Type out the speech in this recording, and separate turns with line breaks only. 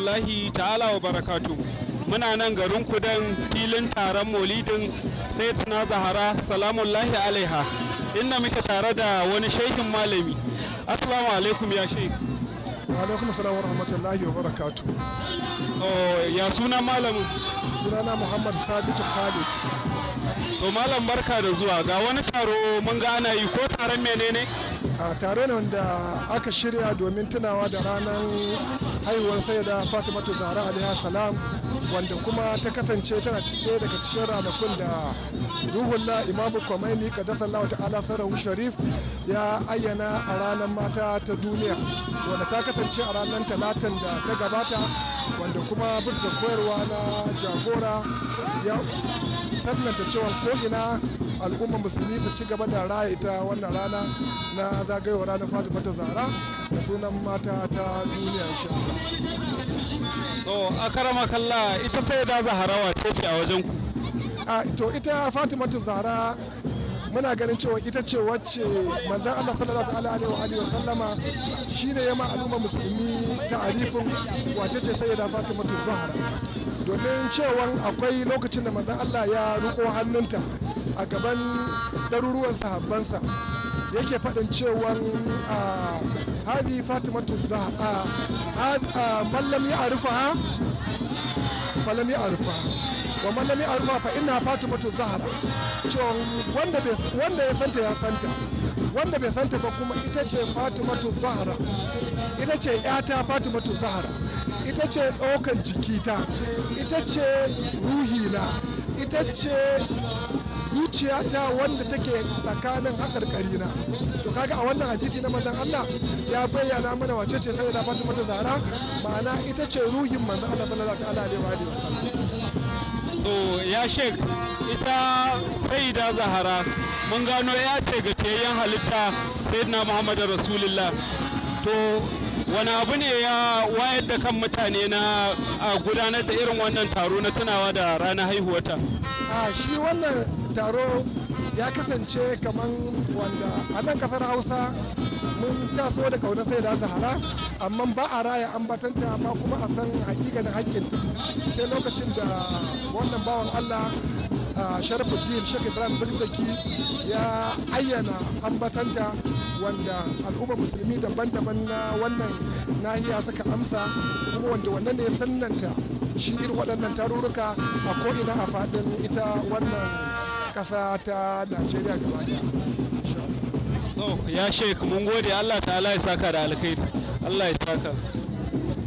Rahmatullahi ta'ala wa barakatu. Muna nan garin Kudan, filin taron Maulidin Sayyidatuna Zahara salamullahi alaiha, inda muke tare da wani shehin malami. Assalamu alaikum, ya sheikh.
Wa alaikum salam wa rahmatullahi wa barakatu.
Oh, ya sunan malamin?
Sunana Muhammad Sabitu Khalid.
To malam, barka da zuwa. Ga wani taro mun ga ana yi, ko taron menene?
A tare ne wanda aka shirya domin tunawa da ranar haihuwar Sayyida Fatimatu Zahra alaiha salam, wanda kuma ta kasance tana ɗaya daga cikin ranakun da Ruhullah Imamu Khomeini qaddasallahu ta'ala sirrahu sharif ya ayyana a ranar mata ta duniya, wanda ta kasance a ranar Talatan da ta gabata, wanda kuma bisa da koyarwa na jagora ya sannanta cewa ko'ina al'ummar musulmi su ci gaba da raya ita wannan rana na zagayowar ranar Fatima ta Zahra da sunan mata ta duniya, insha Allah.
To akarama kalla, ita Sayyida Zahara wace ce a wajen ku?
A to, ita Fatima ta Zahra muna ganin cewa ita ce wacce manzon Allah sallallahu alaihi wa alihi wa sallama shine ya ma al'ummar musulmi ta'arifin wace ce Sayyida Fatima ta Zahra, domin cewa akwai lokacin da manzon Allah ya riko hannunta a gaban ɗaruruwan sahabbansa, yake faɗin cewa hadi Fatimatu Zahra, man lam ya'rifaha falam ya'rifaha, wa man lam ya'rifaha fa inna Fatimatu Zahra, cewa wanda ya santa ya santa, wanda bai santa ba kuma ita ce Fatimatu Zahra, ita ce yata Fatimatu Zahra, ita ce ɗaukan jikita, ita ce ruhina, ita ce zuciyata wanda take tsakanin haƙarƙarina. To kaga a wannan hadisi na manzon Allah ya bayyana mana wace ce Sayyida Fatima ta Zahra, ma'ana ita ce ruhin manzon Allah sallallahu alaihi wa alihi wasallam.
To ya sheikh, ita Sayyida Zahara mun gano ya ce ga fiyayyen halitta Sayyidina Muhammadu Rasulullah. To wani abu ne ya wayar da kan mutane na a gudanar da irin wannan taro na tunawa da ranar haihuwata?
A shi wannan taro ya kasance kaman wanda a nan kasar Hausa mun taso da kaunar Sayyida Zahara, amma ba a raya ambatanta amma kuma a san hakikanin hakkinta, sai lokacin da wannan bawan Allah, Sharafuddin Sheikh Ibrahim Zakzaki, ya ayyana ambatanta, wanda al'ummar musulmi daban-daban na wannan nahiya suka amsa, kuma wanda wannan ne ya sannanta shi irin waɗannan tarurruka a ko'ina a faɗin ita wannan ƙasa ta Najeriya gaba ɗaya.
So ya sheikh, mun gode. Allah ta'ala ya saka da alkhairi, Allah ya saka.